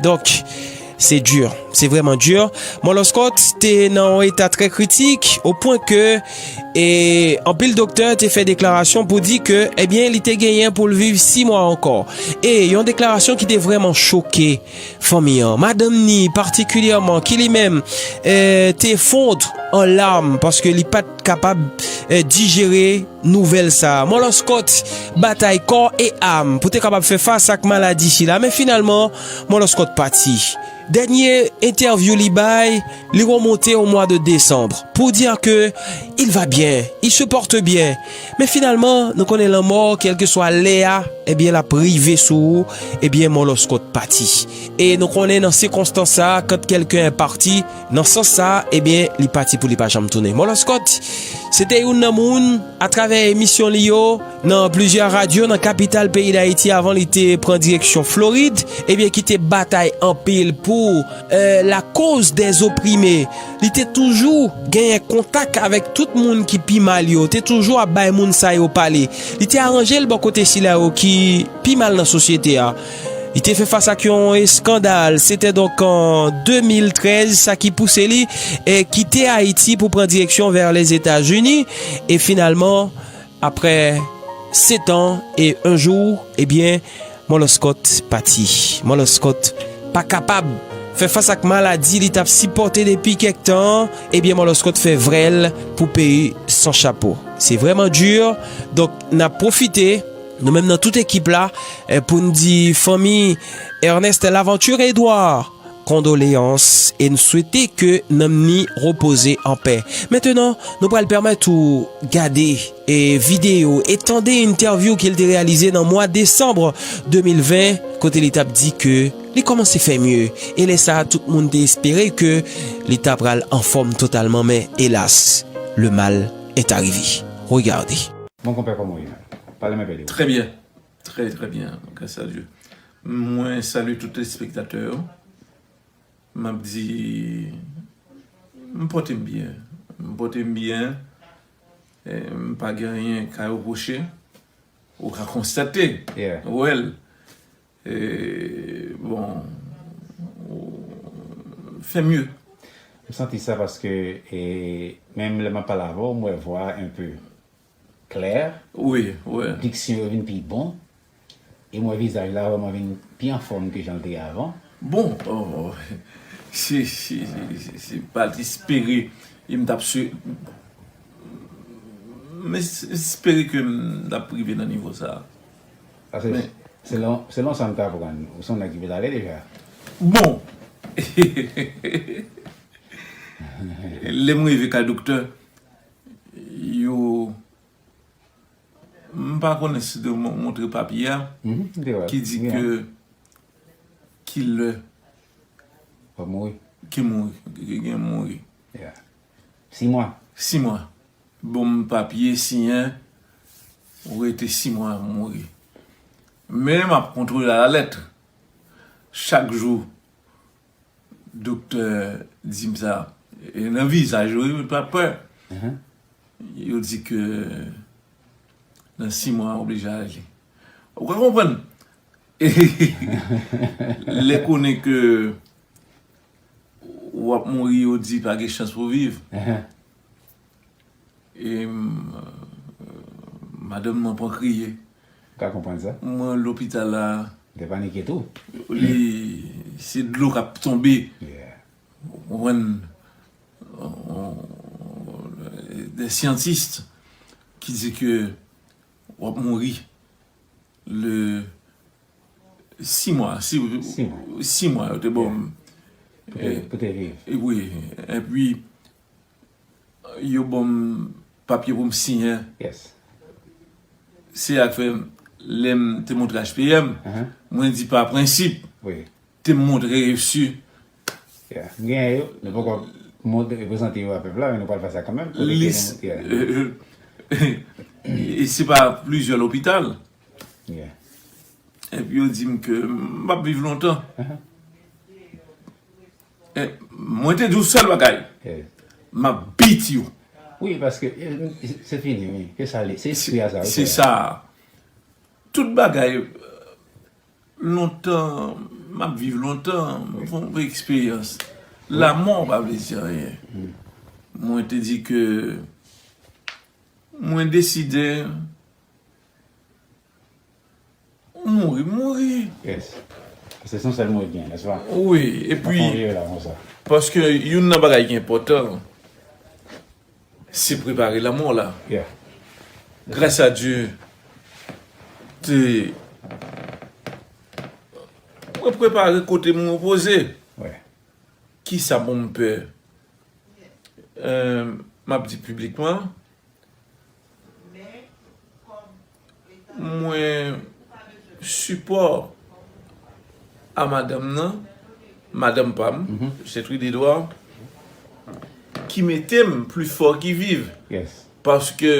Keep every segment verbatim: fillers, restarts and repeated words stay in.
Donk, se di, se vrèman di. Mòlòskòt te nan yon eta trè kritik, o pwen ke, e, anpil doktè te fè deklarasyon pou di ke, ebyen, li te genyen pou l viv sis mwa ankò. E yon deklarasyon ki te vrèman choke fanmi an. Madanm ni, patikilyèman, ki li menm, e, te fond an lam paske li pa t kapab, e, dijere nouvèl sa a. Mòlòskòt batay kò e am pou te kapab fè fas ak maladi sila, men finalman, Mòlòskòt pati. Dènye entèvyou li bay, li remonte au mois de décembre pour dire que il va bien, il se porte bien. Men finalman, nou konnen lanmò, kèlkeswa lè a, ebyen, l ap rive sou ou, ebyen, Mòlòskòt pati. E nou konnen nan sikonstans sa a, quand quelqu'un est parti, nan sans sa a, ebyen, li pati pou li pa janm tounen. Mòlòskòt, se te youn nan moun, atravè emisyon li yo, nan plizyè radyo nan kapital peyi Dayiti avan li te pran direksyon Florid, ebyen, ki te batay anpil pou, e, la cause des opprimés. Li te toujou genyen kontak avèk tout moun ki pi mal yo, te toujou ap bay moun sa yo pale. Li te aranje l bò kote sila yo ki pi mal nan sosyete a. Li te fè fas ak yon eskandal, se te donk an de mil trèz, sa ki pouse li, e, kite Ayiti pou pran direksyon vè Lèzetazini, e finalman, aprè sèt an e yon jou, ebyen, Mòlòskòt pati. Mòlòskòt pa kapab fè fas ak maladi li t ap sipòte depi kèk tan, ebyen, Mòlòskòt fè vrèl pou peyi san chapo. Se vrèman di, donk, n ap pwofite, nou menm nan tout ekip la, e, pou n di fanmi Ernest Laventure Edouard, kondoleyans e n swete ke nanm ni repoze an pè. Mentenan, nou pral pèmèt ou gade, e, videyo e tande entèvyou ke l te reyalize nan mwa desanm de mil ven, kote li t ap di ke li kòmanse fè mye. E lè sa a, tout moun te espere ke li ta pral anfòm totalman, men elas, le mal est arrivé. Regardez. Bon, konpè, kòman w ye menm? Pale m enpe de ou. Très bien. Très, très bien. Grâce à Dieu. Mwen salye tout telespektatè yo. M ap di, m pote m byen. M pote m byen. E, m pa gen anyen ka repwoche. Ou ka konstate. Yeah. Ou wè l. E, bon, ou fè mye. M santi sa paske, e, menm lè m ap pale avè w, m wè vwa a enpe klè. Wi, wi. Diksyon yo vin pi bon. E m wè vizaj la vrèman vin pi anfòm ke jan l te ye avan. Bon, oh, oh, si, si, si, si, si m pa t espere, e m t ap swe-, m es-, espere ke m t ap rive nan nivo sa a. Paske men selon, selon sa m t aprann, ou se yon nèg ki vle ale deja. Bon! Lè m rive kay doktè, yo, m pa konnen si te mon-, montre papye a, mhm, m te wè l, ki di ke kilè w ap mouri, ki mouri, ki gen mouri. Yeah. Sis mwa. Sis mwa. Bon, m papye, siyen, ou rete sis mwa, mouri. Men m ap kontwole alalèt. Chak jou, doktè di m sa. E nan vizaj yo, yo pa pè. Mhm. Yo di ke nan sis mwa, oblije ale. Ou ka konprann? Lè konnen ke w ap mouri, yo di pa gen chans pou w viv. Mhm. E, m, madanm nan pran kriye. Ou ka konprann sa? Mwen lopital la. Te panike tou. Li, se dlo k ap tonbe. Yeah. Ou konprann? De syantis ki di ke w ap mouri le sis mwa, si, sis mwa, sis mwa, yo te ban m. Pou te, eh, pou te viv. E wi, epi, yo ban m papye pou m siyen. Yes. Se sa k fè, lè m te montre H P M, uh-huh, mwen di pa prensip, wi, te montre yo si. Yeah. M genyen yo, nou poko mont-, prezante yo a pèp la, men nou pral fè sa kanmenm. Lis, yeah, euh, euh, e se pa plizyè lopital. Yeah. Epi yo di m ke m p ap viv lontan. Uh-huh. E mwen te di w sèl bagay. Yeah. M ap beat you. Wi, paske, eh, se fini, wi. Se sa, se espri a sa, wi, se sa. Tout bagay, lontan, M ap viv lontan, m fè yon eksperyans. Lanmò pa vle di anyen. Mwen te di ke mwen deside mouri, mouri. Yes. Se yon sèl mwen gen, nèspa? Wi, epi, paske youn nan bagay ki enpòtan, se prepare lanmò la. Yeah. Gras a Dye, te, mwen prepare kote m repoze. Wi. Kisa pou m pè? Euh, m ap di piblikman, mwen sipò a madanm nan, madanm pa m, se Trid Edouard, ki mete m pli fò ki viv. Yes. Paske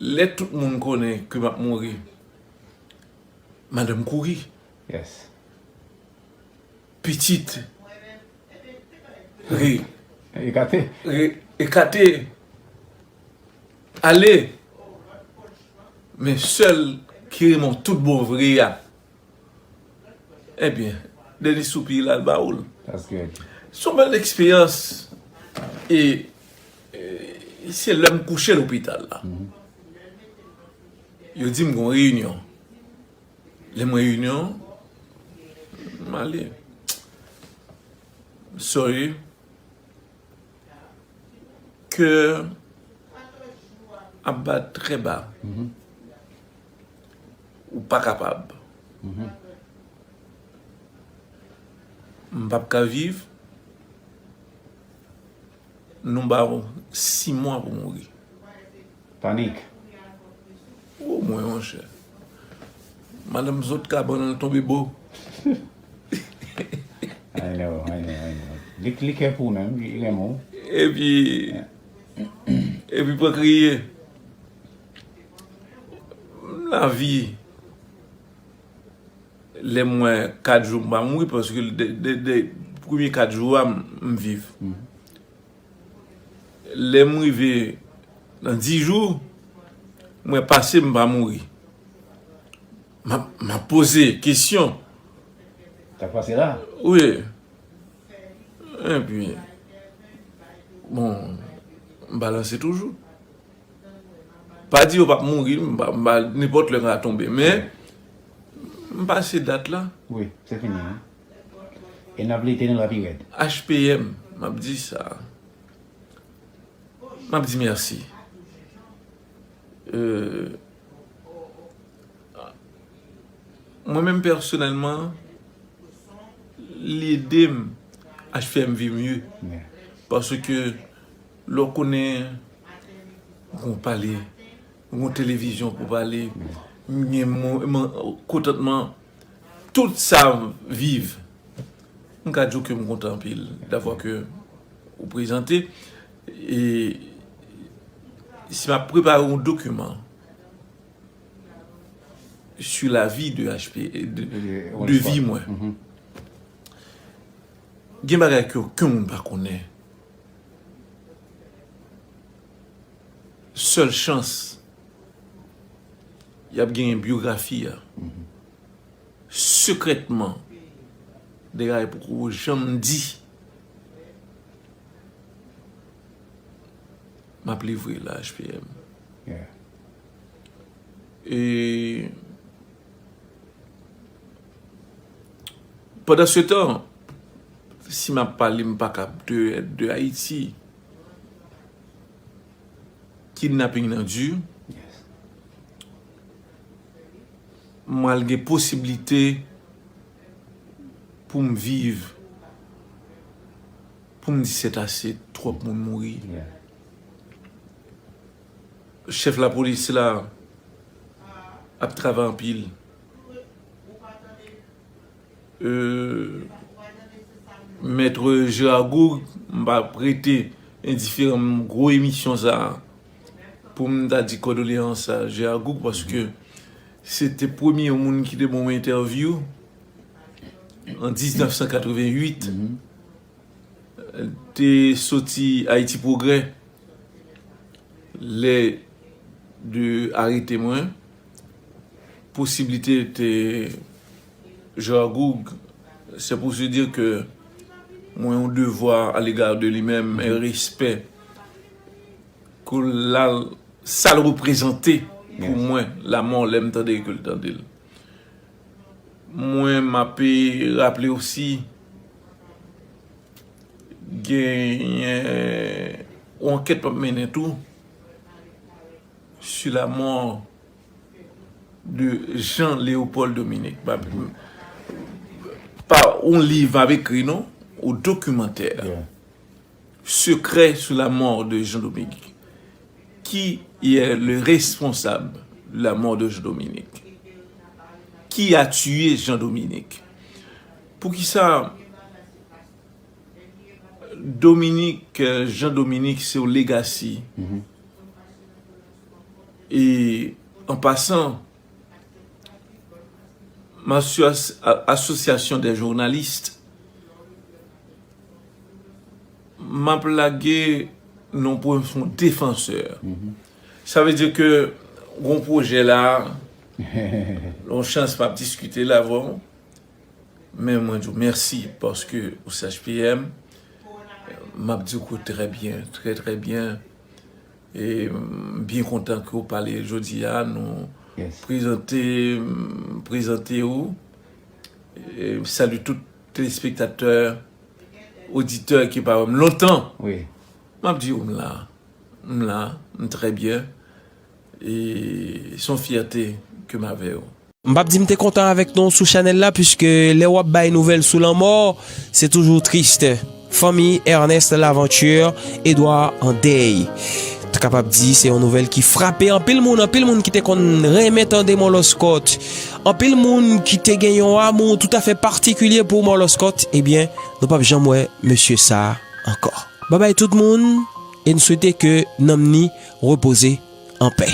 lè tout moun konnen ke m ap mouri, madanm kouri. Yes. Pitit. Re-, ekate. Re-, ekate. Ale. Men sèl ki renmen w tout bon vre a. Ebyen, dènye soupi l al ba ou l. That's good. Se yon bèl eksperyans. E, e, se lè m kouche lopital la. Yo di m gon reyinyon. Lè m reyinyon, m ale. Sorry. Kè ap bat trè ba. Ou pa kapab. M p ap ka viv. Nou ba w sis mwa pou mouri. Panik. O mwen, monchè. Madanm sot kabann, l tonbe bo. I know, I know, I know. Li, li kè pou ou menm, li renmen w. Epi, epi pran kriye. Lavi, lè m wè kat jou m pa mouri, paske de, de, de premye kat jou a, m, m viv. Lè m rive nan dis jou, m wè pase m pa mouri. M ap, m ap poze kesyon. Sa k pase la? Wi. Epi, bon, m balanse toujou. Pa di yo p ap mouri, m pa, m pa, nenpòt lè m ka tonbe. Men, m pase dat la. Wi, se fini, hein. E n ap lite, nou la pi rèd. H P M, m ap di sa. M ap di mèsi. Euh, mwen menm pèsonèlman, li ede m achte fè m viv mye. Yeah. Paske lè w konnen ou pale, ou gon televizyon pou pale, m gen mo-, mo-, kontantman, tout sa viv. M ka di w ke m kontan anpil davwa ke ou prezante. E si m ap prepare yon dokiman sur la vie de H P, de, de vi mwen, gen bagay ke okenn moun pa konnen. Sèl chans, y ap genyen byografi a. Sekrètman, de bagay poko janm di. M ap livre la, H P M. Yeah. E pandan se tan, si m ap pale, m pa kab de, de Ayiti. Kidnaping nan di. Yes. M pral gen posiblite pou m viv, pou m di c'est assez, twòp moun mouri. Yeah. Chèf lapolis la ap travay anpil. Euh, Mèt Gérard Gourgue, m pa p rete endiferan, gwo emisyon sa a, pou m ta di kondoleyans a Gérard Gourgue, paske se te premye moun ki te ban m entèvyou an diznèf san katrevenn uit. Te soti Ayiti Pwogrè, lè de arete mwen, posiblite te Gérard Gourgue C'est pour se dire que mwen yon devwa à l'égard de li menm, un respect ke l, sa l reprezante pou mwen, lamò, lè m tande ke l tande l. Mwen, m ape raple osi, genyen yon ankèt m ap mennen tou sur la mort de Jean Léopold Dominique. Pa, pa yon liv m ap ekri, non, yon dokimantè. Secret sur la mort de Jean Dominique. Qui est le responsable de la mort de Jean Dominique? Qui a tué Jean Dominique? Poukisa Dominique, euh, Jean Dominique, se yon legacy? E an pasan, m asosy-, Association des journalistes, m ap lage non pou yon defansè. Sa vle di ke gon pwojè la, yon chans m ap diskite l avè w, men mwen di w mèsi paske ou se H P M. M ap di w ke trè byen, trè, trè byen. E m byen kontan ke w pale jodi a, nou prezante, prezante w. E m salye tout telespektatè, oditè ki pa wè m lontan. M ap di w m la, m la, m trè byen. E se yon fyète ke m avè w. M p ap di m te kontan avèk nou sou chanèl la, piske lè w ap bay nouvèl sou lanmò, se toujou tris. Fanmi Ernest Laventure, Edouard an dèy. T kapab di se yon nouvèl ki frape anpil moun, anpil moun ki te konn renmen tande Molo Scott. Anpil moun ki te gen yon amou toutafè patikilye pou Molo Scott, ebyen, nou p ap janm wè mesye sa a ankò. Babay tout moun, e n swete ke nanm ni repoze an pè.